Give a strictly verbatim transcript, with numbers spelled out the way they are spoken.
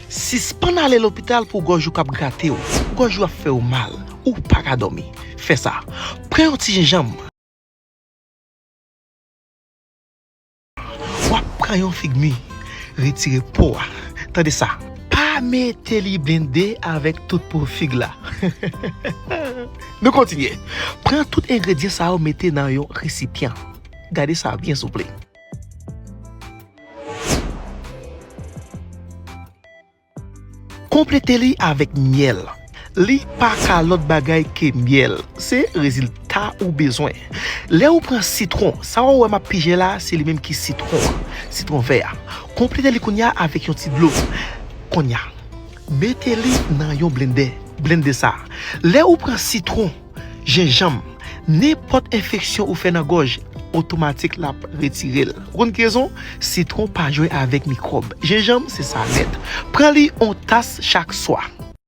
Sispann ale lopital pou gòj ou k ap grate w. Gòj ou ap fè w mal. Ou pa ka dòmi. Fè sa. Pran yon ti jenjanm. W ap pran yon fig mi. Retire po a. Tande sa. Pa mete li blende avèk tout po fig la. Nou kontinye. Pran tout engredyan sa yo mete nan yon resipyan. Gade sa byen souple. Konplete li avèk myèl. Li pa ka lòt bagay ke myèl. Se rezilta ou bezwen. Lè ou pran sitwon, sa w wè m ap pije la, se li menm ki sitwon an. Sitwon vè a. Konplete li kounye a avèk yon ti dlo. Kounye a, mete li nan yon blendè. Blende sa. Lè ou pran sitwon, jenjanm, nenpòt enfeksyon ou fè nan gòj, otomatik l ap retire l. Ou konn ki rezon? Sitwon pa jwe avèk mikwòb. Jenjanm, se sa nèt. Pran li yon tas chak swa.